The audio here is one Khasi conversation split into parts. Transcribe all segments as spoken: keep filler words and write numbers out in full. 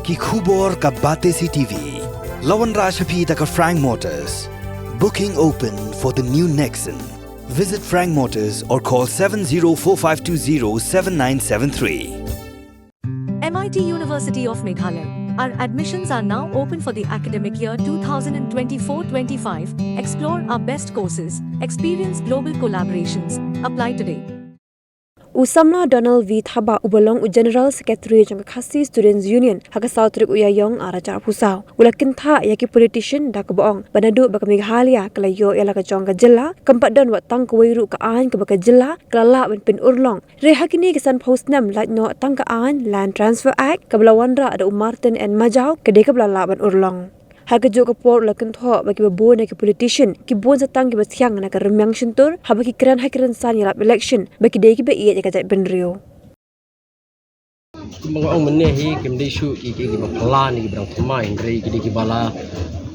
Ki khubor ka Batesi T V. La wanrah sha phi da ka Frank Motors. Booking open for the new Nexon. Visit Frank Motors or call seven zero four five two zero seven nine seven three. M I T University of Meghalaya. Our admissions are now open for the academic year twenty twenty-four twenty-five. Explore our best courses, experience global collaborations. Apply today. U Samla Donald V Thabah, uba long u General Secretary jong ka Khasi Students Union, ha ka saw tarik u Ïaïong ar hajar arphew saw, u la kynthah ïa ki politician da kaba ong ba naduh ba ka Meghalaya ka la ïoh ïa la ka jong ka jylla, kam pat don wat tang kawei ruh ka aiñ kaba ka jylla ka la lah ban pynurlong. Hynrei ha kine ki sanphew snem lait noh tang ka aiñ Land Transfer Act kaba la wanrah da u Martin N Majaw ka dei kaba la lah ban urlong. Ha kajuh ka por u la kynthoh ba kiba bun na ki politician ki bun sa tang kiba thiang na ka rmiang shyntur haba ki kren ha ki rynsan ïalap election ba ki dei kiba ïeit ïa ka jaitbynriew. Kumba nga ong mynne hi, kim dei shuh ki, ki, kiba phylla ne kiba dang thymmai, hynrei ki dei kiba la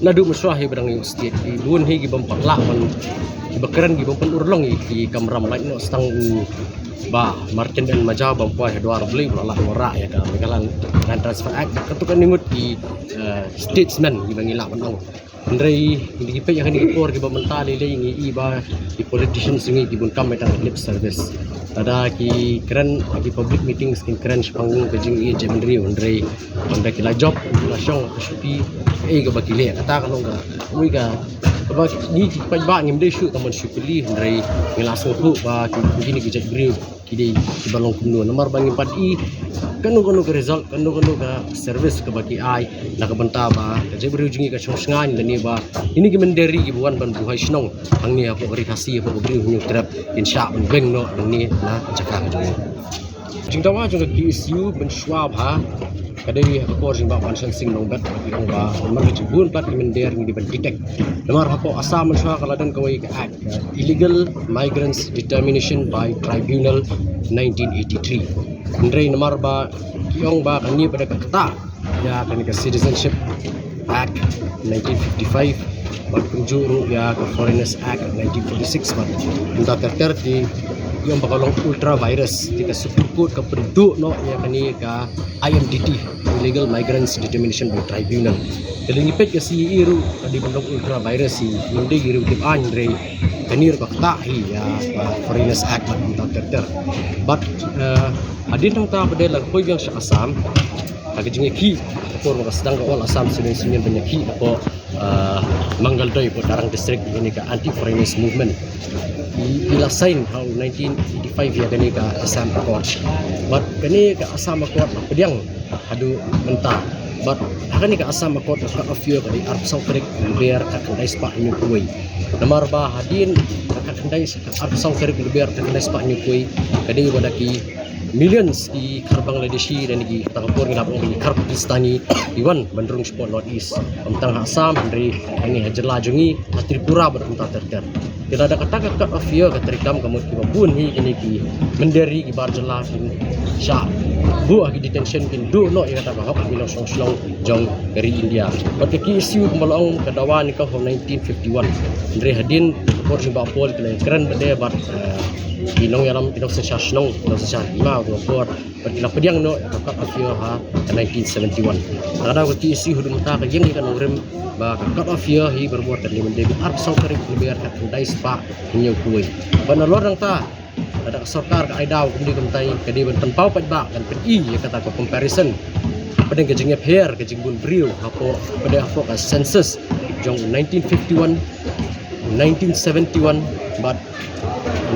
naduh mynshuwa hi ba dang ïoh state. Ki bun hi kibym pat lah ban, kiba kren kibym pynurlong ïa ki kamram, lait noh sa tang u Bah Martin N Majaw bym poi ha dwar U Blei ba la lah wanrah ïa ka Meghalaya Land Transfer Act. Katto katne ngut ki, eh, statesmen kiba ngi lah ban ong. Hynrei ngi dei ki peit ïa kane ka por kiba mynta lei lei ngi i ba ki politicians ngi ki bun kam ïa ka lip service. Lada ki kren ha ki public meetings kin kren shaphang ka jingïeit jaitbynriew, hynrei haba ki la jop, ki la shong ha ka shuki, eh, kaba ki leh, kata ka long ka, ui ka, kaba ngi ki paidbah ngim dei shuh tang ban shu kylli, hynrei ngi la sngewthuh ba ki, kine ki jaitbynriew ki dei kiba long kumno, namar ba ngim pat i kano kano ka result, kano kano ka service kaba ki ai na ka bynta ba ka jaitbynriew jong ngi ka shong shngaiñ, lane ba kine ki mynder ri kiba wan ban buhai shnong hangne hapoh ka Ri Khasi, hapoh ka Bri u Hynñiewtrep, kin shah ban weng noh nangne na ka jaka ka jong ngi. Jingdawa jong ka K S U mynshuwa bha ka dei ha ka por jong Bah Ban Shan Sing Nongbet, ba ki ong ba namar ka jingbun palat ki mynder ngi dei ban detect. Namar hapoh Assam mynshuwa ka la don kawei ka act, uh, Illegal Migrants Determination by Tribunal nineteen eighty-three. Hynrei namar ba ki ong ba kane pat ka ktah ïa kane ka Citizenship Act nineteen fifty-five, bad kumjuh ruh ïa ka Foreigners Act nineteen forty-six, bad mynta ter ter te ki ong ba ka long ultra vires, te ka Supreme Court ka pynduh noh ïa kane ka I M D T, Illegal Migrants Determination by Tribunal. Te lada ngi peit ka C A A ruh ka dei ban long ultra vires hi, ngim dei ki riew tip aiñ, hynrei kane ruh ka ktah hi ïa ka Foreigners Act bad kumta ter ter. Bad, eh, hadien nangta pat de la poi biang sha Assam ha ka jingïakhih, ha ka por ba ka sdang ka All Assam Students Union ban ïakhih hapoh, eh, Mangaldoy, hapoh Darrang District, ïa kane ka Anti Foreigners Movement. I, i la sign ha u nineteen eighty-five ïa kane ka Assam Accord. Bad kane ka Assam Accord la pdiang haduh mynta. Bad ha kane ka Assam Accord ka cut off year ka dei arphew saw tarik Lber khatkhyndai spah hynñiewphew wei. Namar ba hadien ka khatkhyndai, arphew saw tarik Lber khatkhyndai spah hynñiewphew wei ka dei ba da ki millions ki khar Bangladeshi, da ki, kata ka por ngi la ong ki khar Pakistani, ki wan ban rung shapoh North East. Ym tang ha Assam, hynrei hangne ha jylla jong ngi, ha Tripura bad kumta ter ter. Te lada kata ka cut off year ka treikam, ka mut kiba bun hi kine ki mynder ri, ki bar jylla kin shah buh ha ki detention, kin duh noh ïa kata ka hok ha ki nongshong shnong jong ka ri India. Bad ka K S U kumba la ong ka dawa ne ka ha u nineteen fifty-one. Hynrei hadien ka por jong Bah Paul ki la kren pat de bad, eh, ki nongïalam, ki nongsynshar shnong, ki nongsynshar hima, ka por bad ki la pdiang noh ka cut off year ha ka nineteen seventy-one. Ka daw ka K S U haduh mynta ka ïeng ïa ka nongrim ba ka cut off year hi barabor kan dei ban dei arphew saw tarik Lber khatkhyndai spah hynñiewphew wei. Bad nalor nangta, lada ka sorkar ka ai daw kumne kumtai, ka dei ban pynpaw paidbah, kan pyni ïa kata ka comparison hapdeng ka jingïapher ka jingbun briew hapoh, hapdeng hapoh ka census jong nineteen fifty-one, nineteen seventy-one bad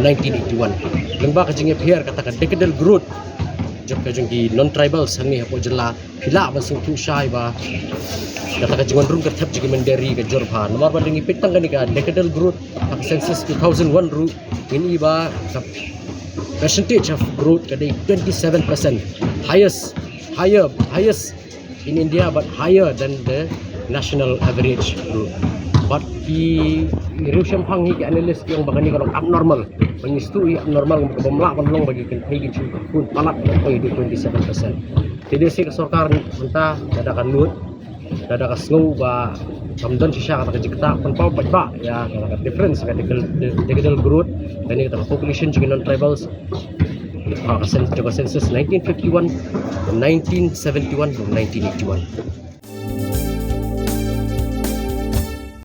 nineteen eighty-one. Lyngba ka jingïapher kata ka decadal growth jong ka jong ki non-tribals hangne hapoh jylla, phi lah ban sngewthuh shai ba kata ka jingwan rung kyrthep jong ki mynder ri ka jur bha. Namar ba lada ngi peit tang kane ka decadal growth ha ka census two thousand one ruh, ngin i ba ka percentage of growth ka dei twenty-seven percent. Highest, higher, highest in India, but higher than the national average ruh. Bad ki riewshemphang hi, ki analyst, ki ong ba kane ka long abnormal. Ba ngi shu i abnormal, ka bym lah ban long ba ki kynthei kin shu khun palat, ba poi haduh twenty-seven percent. Te dei shi ka sorkar mynta lada ka nud, lada ka sngew ba kam don shisha kata ka jingktah, pynpaw paidbah ïa kata ka difference, ka decadal, decadal growth, kane kata ka population jong ki non-tribals. Ha ka cen-, ka census nineteen fifty-one, nineteen seventy-one, nineteen eighty-one.